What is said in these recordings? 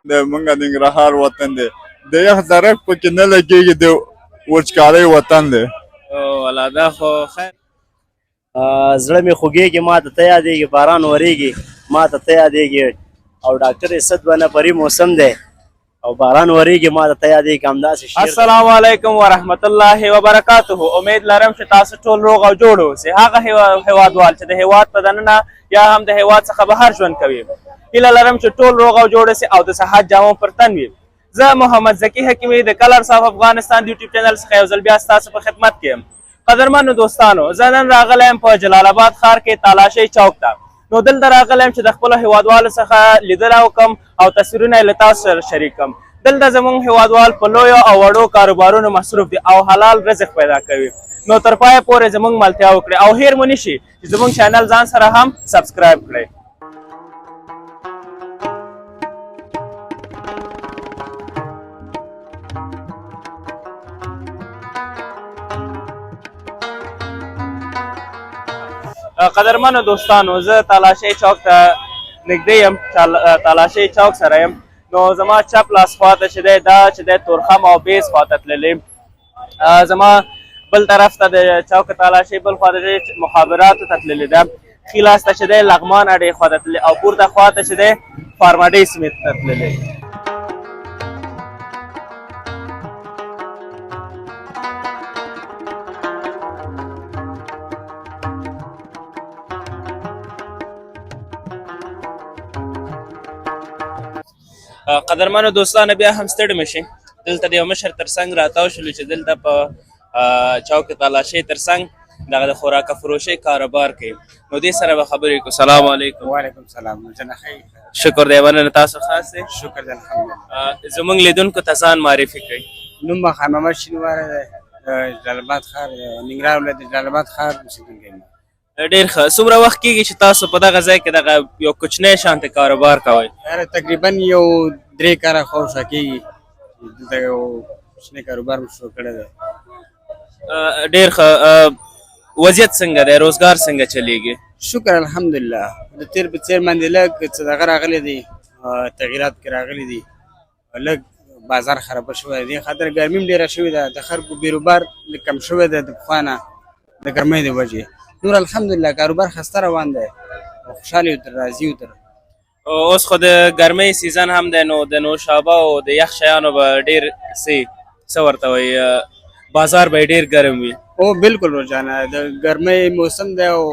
دی، مونږ ننګرهار وطن دی، د یخ درک پکې نه لګېږي، د وچکالۍ وطن دی. او ولا دا خو خیر. زړه مې خوږېږي ما ته ته یادېږي، باران ورېږي ما ته ته یادېږي، او ډاکټر یې ست بنه پري موسم دی او باران ورېږي ما ته ته یادېږي. همداسې شعر. السلام علیکم ورحمت الله وبرکاته. امید لرم چې تاسو ټول روغ او جوړ اوسئ. هغه هیوادوال چې د هیواد په دننه یا هم د هیواد څخه بهر ژوند کوي، هیله لرم چې ټول روغ او جوړ اوسئ او د صحت جامو پر تن وي. زه محمد ذکي حکیمي د کلرز اف افغانستان د یوټیوب چینل څخه یو ځل بیا ستاسو په خدمت کې یم. قدرمنو دوستانو، زه نن راغلی یم په جلال اباد ښار کې تالاشۍ چوک ته. نو دلته راغلی یم چې د خپلو هیوادوالو څخه لیدنه وکړم او تصویرونه یې له تاسو سره شریک کړم. دلته زموږ هیوادوال په لویو او وړو کاروبارونو مصروف دي او حلال رزق پیدا کوي. نو تر پایه پورې زموږ ملتیا وکړئ او هیر مو نشي چې زموږ چینل ځان سره هم سبسکرایب کړئ. قدرمنو دوستانو، زه تالاشۍ چوک ته نږدې یم، تالاشۍ چوک سره یم. نو زما چپ لاس خواته چې دی، دا چې دی تورخم او بیز خواته تللی. زما بل طرف ته د چوک تالاشۍ بل خواته چې مخابراتو ته تللې ده. ښي لاس ته چې دی لغمان اډې خواته تللی او پورته خواته چې دی فارماډې سیمې ته تللی. قدرمنو دوستانو، بیا هم ستړي مشي. دلته د یو مشر ترڅنګ راتاو شولو چې دلته په چوک تالاشۍ ترڅنګ دغه د خوراکه فروشۍ کاروبار کوي. نو دې سره به خبرې کوو. سلام علیکم. وعلیکم سلام. جنه خیر. شکر دی، مننه. تاسو خاص دی؟ شکر دی، الحمدلله. زمونږ لیدونکو ته ځان معرفي کړئ. نوم مې خان محمد شینواری دی، د جلال اباد ښار، ننګرهار ولایت د جلال اباد ښار اوسېدونکی یم. ډېر ښه. څومره وخت کېږي چې تاسو په دغه ځای کې دغه یو کوچنی شانته کاروبار کوئ؟ یاره تقریبا یو 3 کاله خو کېږي دلته یو کوچنی کاروبار مو شروع کړی دی. ډېر ښه. وضعیت څنګه دی؟ روزګار څنګه چلیږي؟ شکر الحمدلله، د تېر په څېر باندې لږ څه دغه راغلی دی، تغیرات کې راغلي دي. لږ بازار خراب شوی دی، خاطر ګرمي هم ډېره شوې ده، د خلکو بیروبار لږ کم شوی دی د پخوا نه، د ګرمۍ د وجې. نور الحمدلله کاروبار ښایسته روان دی، خوشحاله یو، تر راضي یو تر. اوس خو د ګرمۍ سیزن هم دی، نو د نوشابه او د یخ شیانو به ډېر څه ورته وایي، بازار به یې ډېر ګرم وي. او بالکل روزانه د ګرمۍ موسم دی او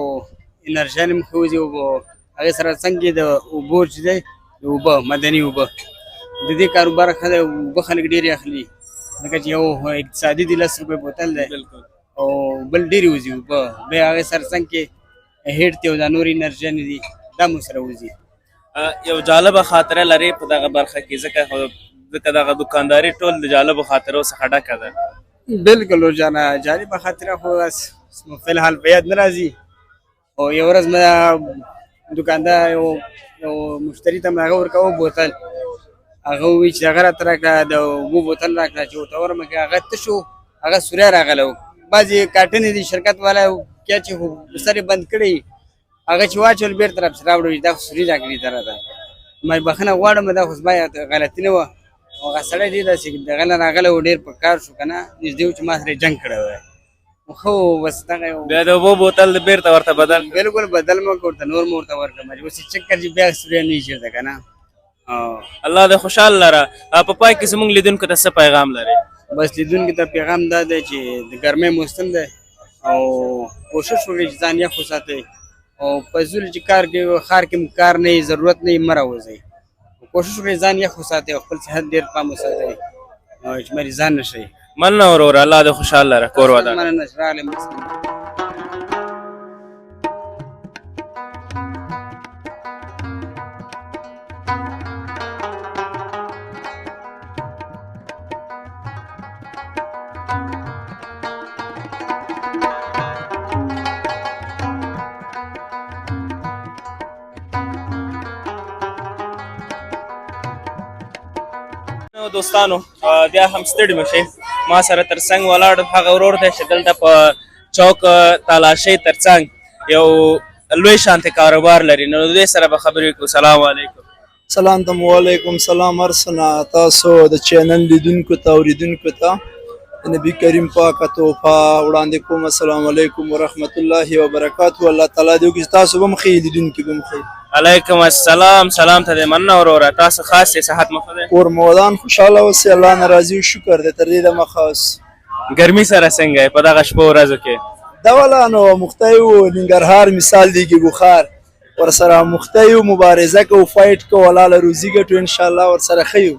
انرژي هم ښه وځي، او هغې سره څنګه د اوبو چې دی، د اوبه مدني اوبه، د دې کاروبار ښه دی. اوبه خلک ډېرې اخلي، ځکه چې یو اقتصادي دی، 10 روپۍ بوتل دی، او بل ډېرې وځي اوبه. بیا هغې سره څنګه کې هیټ دی او دا نورې انرژیانې دي، دا مو سره وځي. یو جالبه خاطره لرې په دغه برخه کې؟ ځکه دغه دکانداري ټول د جالبو خاطرو څخه ډکه ده. بالکل جانه، جالبه خاطره خو بس فی الحال په یاد نه راځي. او یو ورځ ما دکاندار یو مشتري ته مې هغه ورکاوه بوتل، هغه وویل چې هغه راته راکړه، د اوبو بوتل راکړه چې ورته ورمه کړه. هغه تش و، هغه سوری راغلی و. بعضې کاټنې دي شرکت والا کیا چې خو سر یې بند کړی، هغه چې واچول بېرته راپسې راوړل، دا خو سوري راکړي ته راته. ما یې بښنه غواړم، دا خو زما غلطي نه وه. هغه سړی ډېر داسې دغه نه راغلی و، ډېر په کار شو که نه، نږدې و چې ما سره یې جنګ کړی وای. خو بس دغه یو بیا د اوبو بوتل بېرته ورته بدل کړ. بالکل بدل مې کړ، ورته نور مې ورته ورکړم. اوس یې چک کړ چې بیا سوری نه چېرته که نه. الله دې خوشحال لره. په پای کې زموږ لیدونکو ته څه پیغام لرې؟ بس لیدونکو ته پیغام دا دی چې د ګرمۍ موسم دی او کوشش وکړئ چې ځان یخ وساتئ، او په زول چې کار کوي، ښار کې کار نه وي، ضرورت نه وي، مه راوځئ. کوشش وکړئ ځان یخ وساتئ او خپل صحت ډېر پام وساتئ چې مریضان نه شئ. مننه وروره، الله دې خوشحال لره. کور ودان. مننه چې راغلې. دوستانو، بیا هم ستړي مه شئ. ما سره تر څنګ ولاړ هغه ورور دی چې دلته په چوک تالاشۍ تر څنګ یو لوی شانته کاروبار لري. نو دوی سره به خبرې وکړو. سلام علیکم. سلام تم وعلیکم سلام ارسنا تاسو د چینل لیدونکو ته اوریدونکو ته د نبی کریم پاک تحفه وړاندې کوم. السلام علیکم ورحمت الله وبرکاته. الله تعالی دې وکړي تاسو به هم ښه یئ، لیدونکي به هم ښه یئ. علیکم السلام. سلام ته دې مننه وروره، تاسو خاص یې، صحت مو ښه دی؟ کور مو ودان، خوشحاله اوسئ، الله نه راضي او شکر دی تر دې دمه ښه اوسئ. ګرمي سره څنګه یې په دغه شپو ورځو کې؟ دا والا نو مخته یو ننګرهار مثال دیږي، بخار ورسره مخته یو، مبارزه کوو، فایټ کوو، الله له روزي ګټو ان شاء الله ورسره ښه یو.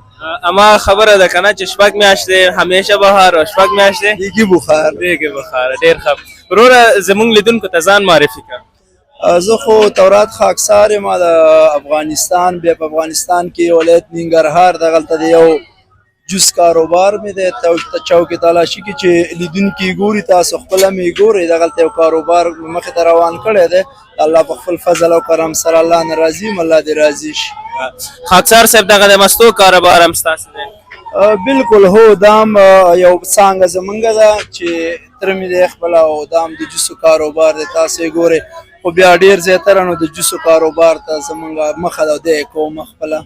اما خبره ده کنه چې شپږ میاشتې همیشه بهار او شپږ میاشتې دیږي بخار. دیږي بخار. ډېر ښه وروره، زمونږ لیدونکو ته ځان معرفي کړه. زه خو تورات خاکسار یم د افغانستان، بیا په افغانستان کې ولایت ننګرهار، دغلته د یو جوس کاروبار مې دی چوک تالاشي کې چې لیدونکي ګوري، تاسو خپله مې ګورئ، دغلته یو کاروبار مې مخې ته روان کړی دی. الله په خپل فضل او کرم سره الله نه راضي یم، الله دې راضي شي. خاکسار صاحب، دغه د مستو کاروبار هم ستاسو دی؟ بالکل هو، دا هم یو څانګه زمونږ ده چې تره مې دی خپله، او دا هم د جوسو کاروبار دی، تاسو یې ګورئ. خو بیا ډېر زیاتره نو د جوسو کاروبار ته زمونږ مخه ده، دی کوم خپله.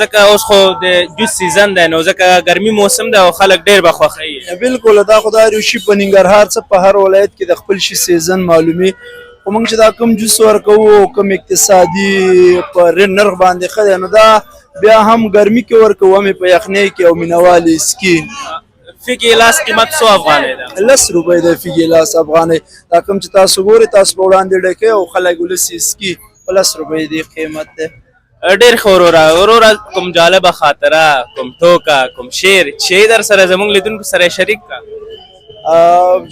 ځکه اوس خو د جوس سیزن دی، نو ځکه ګرمي موسم دی او خلک ډېر به خوښوي. بالکل، دا خو دا یو شي په ننګرهار څه په هر ولایت کې د خپل شي سیزن معلومي، خو موږ چې دا کوم جوس ورکوو او کوم اقتصادي په نرخ باندې ښه دی، نو دا بیا هم ګرمي کې ورکوو، هم یې په یخنۍ کې او مینوال یې څکي. فی ګیلاس قیمت څو افغانۍ ده؟ 10 روپۍ دی فی ګیلاس افغانۍ. دا کوم چې تاسو ګورئ، تاسو په وړاندې ډکوي او خلک ولس یې څکي، په 10 روپۍ دی قیمت دی. ډېر ښه وروره. وروره کوم جالبه خاطره، کوم ټوکه، کوم شعر چې در سره زمونږ لیدونکو سره شریک کړه.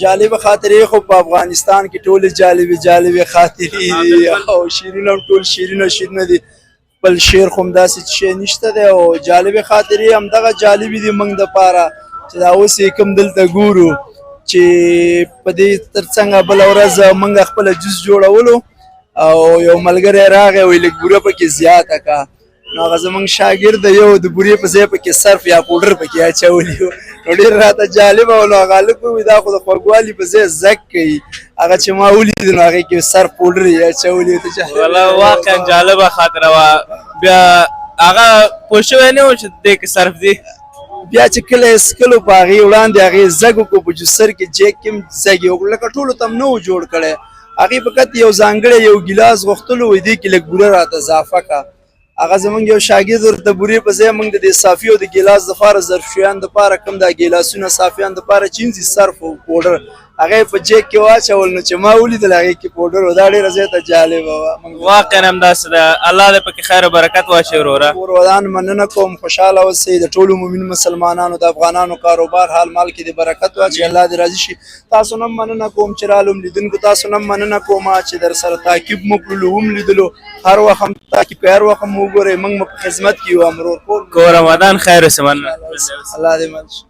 جالبه خاطرې خو په افغانستان کې ټولې جالبې جالبې خاطرې دي، او شعرونه هم ټول شعرونه شعرونه دي. خپل شعر خو همداسې څه شی نشته دی، او جالبې خاطرې همدغه جالبې دي موږ دپاره چې دا اوس یې کوم دلته ګورو چې په دې ترڅنګه بله ورځ موږ خپله جوس جوړولو او یو ملګری راغی وایي لږ بوره پکې زیاته کړه، نو هغه زموږ شاګرد یو د بورې په ځای پکې صرف یا پوډر پکې اچولی و، نو ډېر راته جالبه و. نو هغه هلک وویل دا خو د خوږوالي په ځای زک کوي، هغه چې ما ولید نو هغې کې صرف پوډر یې اچولی و. والله واقعا جالبه خاطره وه. بیا هغه پوه شوی نه و چې دې کې صرف دي؟ بیا چې کله یې څکلو په هغې وړاندې هغې زګ وکړو، په جوسر کې جیک کې هم زګ یې وکړو، لکه ټولو ته هم نه و جوړ کړی. هغې فقط یو ځانګړی یو ګیلاس غوښتلو، وایي دې کې لږ بوره راته اضافه کړه. هغه زمونږ یو شاګرد ورته بورې په ځای موږ د دې صافي او د ګیلاس دپاره ظرفشویان دپاره کوم دا ګیلاسونه صافیان دپاره چینځي صرف او پوډر هغه یې په جیک کې واچول، نو چې ما ولیدل هغې کې پوډر و. دا ډېره زیاته جالبه وه. واقعا همداسې ده، الله دې پکې خیر او برکت واچوي وروره. کور ودان، مننه کوم، خوشحاله اوسئ. د ټولو مؤمن مسلمانانو د افغانانو کاروبار حال مال کې دې برکت واچوي، الله دې راضي شي. تاسو نه مننه کوم چې رالم لیدونکو، تاسو نه مننه کوم چې در سره تعقیب مو کړلو، وم لیدلو، هر وخت هم تعقیب کوئ، هر وخت هم وګورئ، موږ مو په خدمت کې یو. ورور کور ودان، خیر اوسئ، مننه. الله دې مل شي.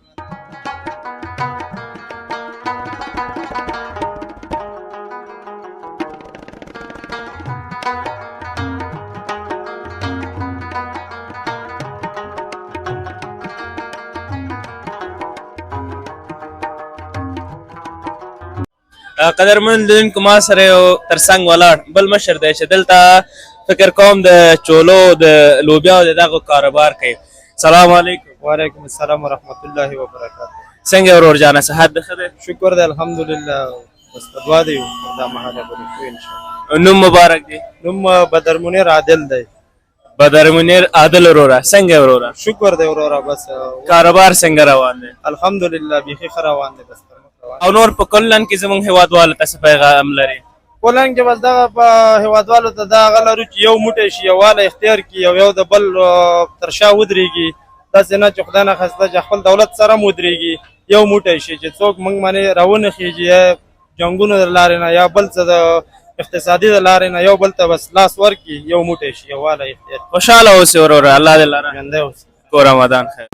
قدرمن لیدونکو، ما سره یو ترڅنګ ولاړ بل مشر دی چې دلته فکر کوم د چولو د لوبیا د دغه کاروبار کوي. سلام علیکم. وعلیکم السلام ورحمت الله وبرکاته. څنګه ورور جانه، صحت دې ښه دی؟ شکر دی الحمدلله، بس په دعا دی دا مهاله به ښه ان شاء الله. نوم مبارک دی؟ نوم بدر منیر عادل دی. بدر منیر عادل وروره، څنګه وروره؟ شکر دی وروره، بس کاروبار څنګه روان دی؟ الحمدلله بیخي ښه روان دی، بس پر مخ روان. او نور په کلن کې زموږ هیوادوالو ته څه پیغام لري؟ کلن کې بس دغه په هیوادوالو ته دا هغه لرو چې یو موټی شي، یووالی اختیار کړي او یو د بل تر شا ودرېږي، داسې نه چې خدای نخواسته چې خپل دولت سره هم ودرېږي، یو موټی شي چې څوک موږ باندې راونه خېژي، یا جنګونو د لارې نه یا بل څه د اقتصادي د لارې نه، یو بل ته بس لاس ورکړي، یو موټی شي، یووالی اختیار کړي. خوشحاله اوسې وروره، الله دې لره ژوندی اوسې. کور ودان، خیر.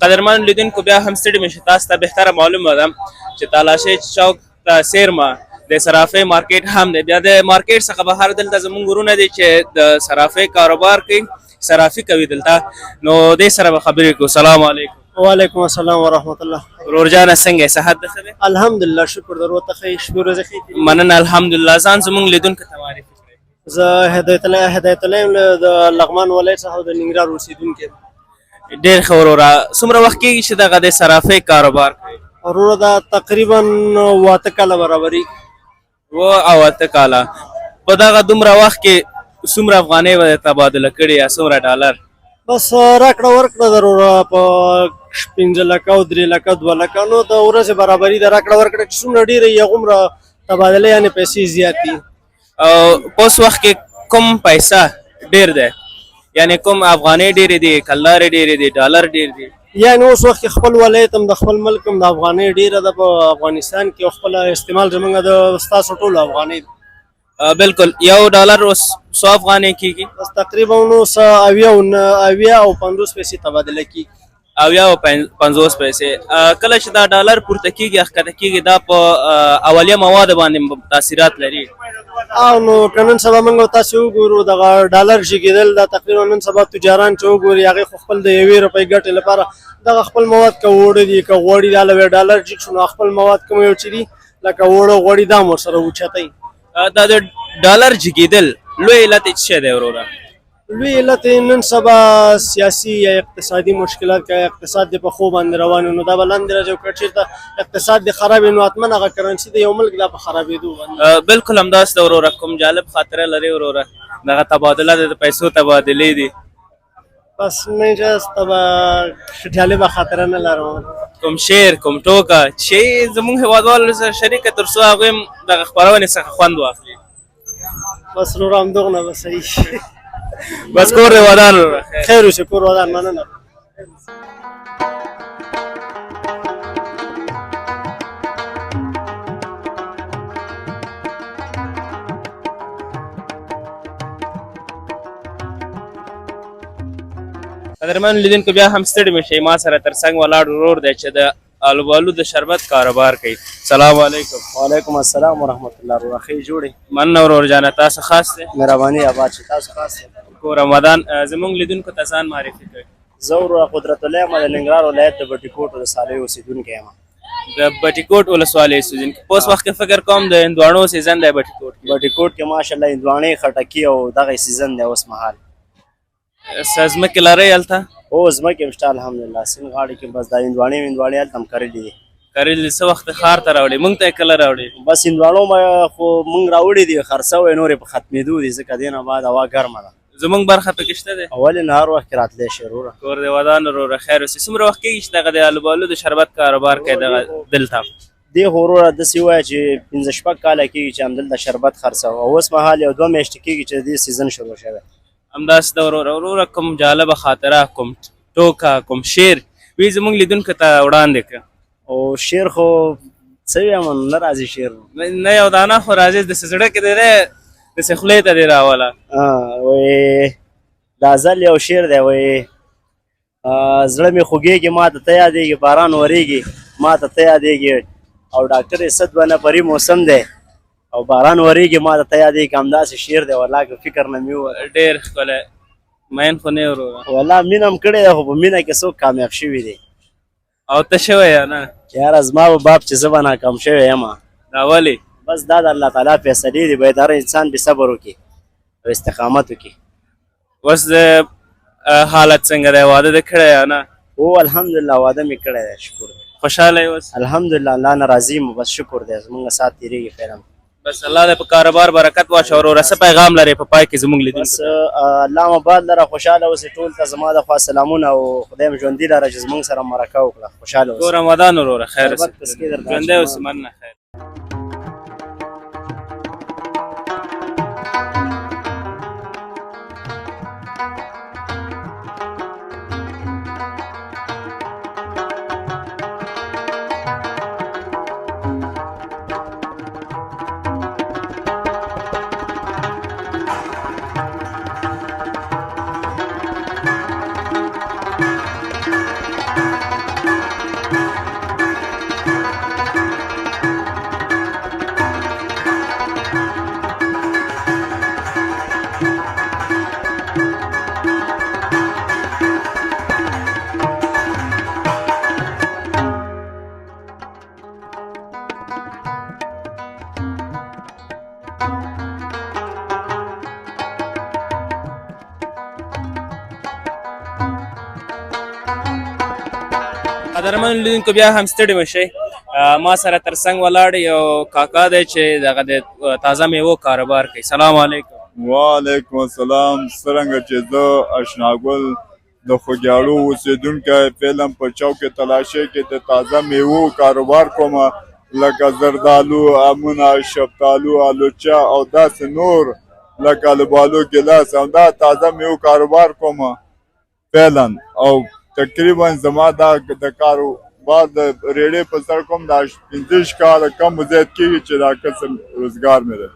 قدرمن لیدونکو بیا هم ستړي مشه، تاسو ته بهتره معلومه ده چې تالاشۍ چوک ته څېرمه د صرافۍ مارکیټ هم دی. بیا د مارکیټ څخه بهر دلته زمونږ ورونه دي چې د صرافۍ کاروبار کوي، صرافي کوي دلته، نو دې سره به خبرې کوو. سلام علیکم. وعلیکم السلام ورحمت الله. ورور جانه څنګه یې، صحت د ښه دی؟ الحمدلله شکر در ورته ښه یې، شپې ورځې ښې تېرې. مننه الحمدلله. ځان زمونږ لیدونکو ته معرفي کړئ. زه هدایت الله یم، له د لغمان ولایت څخه د ننګرهار اوسېدونکی یم. ډېر ښه وروره، څومره وخت کېږي چې دغه د صرافۍ کاروبار کوي؟ وروره دا تقریبا 8 کاله برابرېږي. 7 او 8 کاله. په دغه دومره وخت کې څومره افغانۍ به تبادله کړي یا څومره ډالر؟ بس راکړه ورکړه ضروره په 5 لکه او 3 لکه 2 لکه، نو د ورځې برابري د راکړه ورکړه چې څومره ډېره وي هغومره تبادله یعنې پیسې زیاتې دي. او په اوس وخت کې کوم پیسه ډېر دی، یعنې کوم افغانۍ ډېرې دي، کلدارې ډېرې دي، ډالر ډېر دي؟ یعنې اوس وخت کې خپل ولایت هم د خپل ملک هم د افغانۍ ډېره ده په افغانستان کې، او خپل استعمال زمونږ د ستاسو ټولو افغانۍ ده. بالکل. یو ډالر اوس څو افغانۍ کېږي؟ بس تقریبا اوس 70 او 50 پیسې تبادله کېږي. 70 او 50 پیسې. کله چې دا ډالر پورته کېږي، ښکته کېږي، دا په اولیه موادو باندې تاثیرات لري؟ او نو که نن سبا موږ تاسو وګورو دغه ډالر جګېدل، دا تقریبا نن سبا تجاران چې وګوري هغې خو خپل د یوې روپۍ ګټې لپاره دغه خپل مواد که اوړه دي که غوړي دا لوی ډالر جګ شو نو خپل مواد کوم یو چې دي لکه اوړه غوړي دا هم ورسره اوچتوي. دا د ډالر جګېدل لوی علت یې څه شی دی وروره؟ لوی علت یې نن سبا سیاسي یا اقتصادي مشکلات، که اقتصاد د په ښو باندې روان وي نو دا به لاندې راځي، او که چېرته اقتصاد د خراب وي نو حتما هغه کرنسي د یو ملک دا په خرابېدو باندې. بالکل همداسې ده وروره. کوم جالب خاطره لرې وروره، دغه تبادله د پیسو تبادلې دي؟ بس نه چې به جالبه خاطره نه لرم. کوم شعر، کوم ټوکه چې زموږ هېوادوالو سره شریکه تر څو هغوی هم دغه خپرونې څخه خوند واخلي. بس وروره همدغونه به صحیح شي. بس کور دې ودان وروره. خیر اوسې، کور ودان، مننه. قدرمن لیدونکو بیا هم ستړي مه شئ، ما سره تر څنګ ولاړ ورور دی چې د آلوبالو د شربت کاروبار کوي. سلام علیکم. وعلیکم السلام ورحمت الله. وروره ښې جوړې؟ مننه ورور جانه، تاسو خاص دی؟ مهرباني آباد شي، تاسو خاص یې؟ کور ودان. زموږ لیدونکو ته ځان معرفي کړئ. زه وروره قدرت الله یم، د ننګرهار ولایت د بټي کوټ ولسوالۍ اوسېدونکی یم. د بټي کوټ ولسوالۍ اوسېدونکی. په اوس وخت کې فکر کوم د هندواڼو سیزن دی بټي کوټ کې. بټي کوټ کې ماشاءالله هندواڼې، خټکي او دغه سیزن دی اوس مهال. څه ځمکې لرئ هلته؟ هو ځمکې هم شته الحمدلله، سیند غاړې کې بس دا هندواڼې وهندواڼې هلته هم کرلې دي. کرلې. څه وخت ښار ته راوړي، موږ ته یې کله راوړي؟ بس هندواڼو ما خو موږ راوړي دي، خرڅوي، نورې په ختمېدو دي ځکه دې نه بعد هوا ګرمه ده. زموږ برخه پکې شته دی؟ ولې نه، هر وخت کې راتلی شي وروره. کور دې ودان وروره، خیر اوسې. څومره وخت کېږي چې دغه د آلوبالو د شربت کاروبار کوې دغه دلته؟ دې خو وروره داسې ووایه چې 5 6 کاله کېږي چې همدلته شربت خرڅوو، او اوس مهال یو دوه میاشتې کېږي چې د دې سیزن شروع شوی. همداسې ده وروره. وروره کوم جالبه خاطره، کوم ټوکه، کوم شعر وي زموږ لیدونکو ته وړاندې کړه. او شعر خو څه ویم، نه راځي شعر. نه یو دانه خو راځي، داسې زړه کې دی دی، داسې خولې ته دې راوله. وایي دا ځل یو شعر دی، وایي زړه مې خوږېږي ما ته ته یادېږي، باران ورېږي ما ته ته یادېږي، او ډاکټر یې څه 2 نفري موسم دی او باران ورېږي ما ته ته یادېږي. همداسې شعر دی والله که فکر نه مې ووت. ډېر ښکلی. مین خو نه یې وروره؟ والله مینه هم کړې ده، خو په مینه کې څوک کامیاب شوي دي؟ او ته شوی یا نه؟ یاره زما په باب چې زه به ناکام شوی یم. دا ولې؟ بس دا د الله تعالی فیصلې دي، باید هر انسان به صبر وکړي او استقامت وکړي. اوس د حالت څنګه دی، واده دې کړی یا نه؟ هو الحمدلله واده مې کړی دی، شکر دی. خوشحاله یې اوس؟ الحمدلله، الله نه راضي یم، بس شکر دی، زمونږ سات تېرېږي فعلا. بس الله دې په کاروبار برکت واچوه وروره. څه پیغام لرې په پای کې زموږ لیدونکو بس ته؟ الله مو باد لره، خوشحاله اوسئ. ټول ته زما د خوا سلامونه او خدای مو ژوندي لره چې زموږ سره مرکه وکړه. خوشحاله اوسئ. کور ودان وروره، خیر شربت اوسې، پسکې درته ژوندی اچوم. اوسې، مننه، خیر. قدرمن لیدونکو بیا هم ستړي مشئ. ما سره تر څنګ ولاړ یو کاکا دی چې دغه د تازه میوو کاروبار کوي. سلام علیکم. وعلیکم السلام. څرنګه چې زه اشناګل د خوږیاړو اوسېدونکی، فعلا په چوک تلاشۍ کې د تازه میوو کاروبار کوم، لکه زردالو، امونه، شفتالو، الوچه او داسې نور، لکه البالو، ګیلاس، همدا تازه میوو کاروبار کوم فعلا. او تقریبا زما دا د کاروبار د ریړې په سر کوم دا 25 کاله کم زیات کېږي چې دا قسم روزګار مې دی.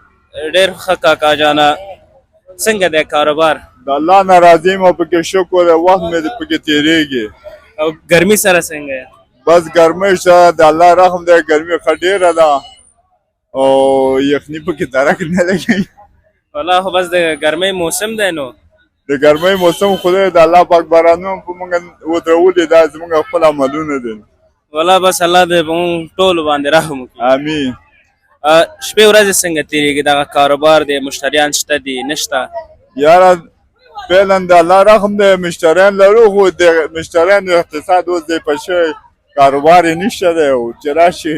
ډېر ښه کاکا جانه، څنګه دی کاروبار؟ د الله نه راضي یم او پکې شکر دی، وخت مې پکې تېرېږي. او ګرمي سره څنګه یې؟ بس ګرمۍ شه، د الله رحم دی، ګرمي ښه ډېره ده او یخني پکې درک نه لګي. والله خو بس د ګرمۍ موسم دی نو. د ګرمۍ موسم خو دی، د الله پاک بارانونه په موږ ودرولي، دا زموږ خپل عملونه دي. والله بس الله دې په موږ ټولو باندې رحم وکړي. امین. شپې ورځې څنګه تېرېږي؟ دغه کاروبار دی، مشتریان شته دي نشته؟ یاره فعلا د الله رحم دی، مشتریان لرو، خو د مشتریانو اقتصاد اوس ضعیفه شوی، کاروبار یې نشته دی او چې راشي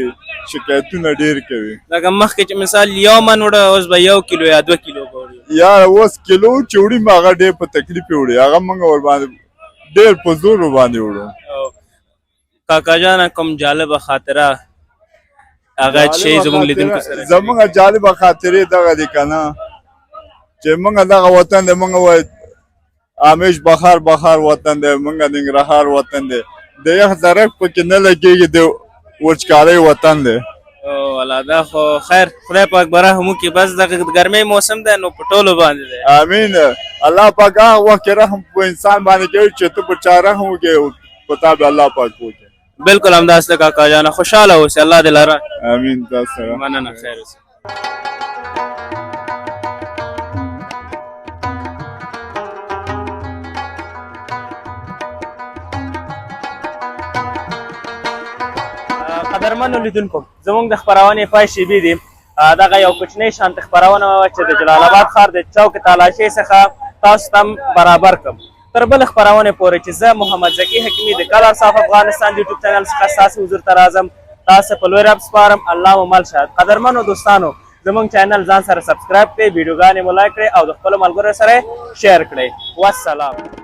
شکایتونه ډېر کوي. لکه مخکې چې مثال یو من وړه، اوس به 1 کیلو یا 2 کیلو به وړي. یاره اوس کیلو چې وړي هغه ډېر په تکلیف یې وړي، هغه موږ ورباندې ډېر په زور ورباندې وړو. کاکا جانه کوم جالبه خاطره هغه چې زموږ لیدونکو سره؟ زموږ جالبه خاطرې دغه دي که نه چې موږ دغه وطن دی، موږ وایي همیش بخار بخار وطن دی، موږ د ننګرهار وطن دی، د یخ درک پکې نه لګېږي، د وچکالۍ وطن دی. ولا دا خو خیر، خدای پاک به رحم وکړي. بس دغه د ګرمۍ موسم دی نو په ټولو باندې دی. امین. الله پاک هغه وخت کې رحم په انسان باندې کوي چې ته په چا رحم وکړې، په تا به الله پاک وکړي. بالکل همداسې ده کاکا جانه، خوشحاله اوسې، الله دې لره. امین. تاسو سره مننه، خیر اوسې. قدرمنو لیدونکو، زموږ د خپرونې پای شیبې دي. دغه یو کوچنی شانتې خپرونه وه چې د جلال آباد ښار د چوک تالاشۍ څخه تاسو ته برابر کړم. تر بل خپرونې پورې چې زه محمد ذکي حکیمي د کلرز آف افغانستان د یوټیوب چینل څخه ستاسو حضور ته راځم، تاسو په لوی رب سپارم. الله مو مل شه. قدرمنو دوستانو، زموږ چینل ځان سره سبسکرایب کړئ، ویډیوګانې مو لایک کړئ او د خپلو ملګرو سره شیر کړئ. والسلام.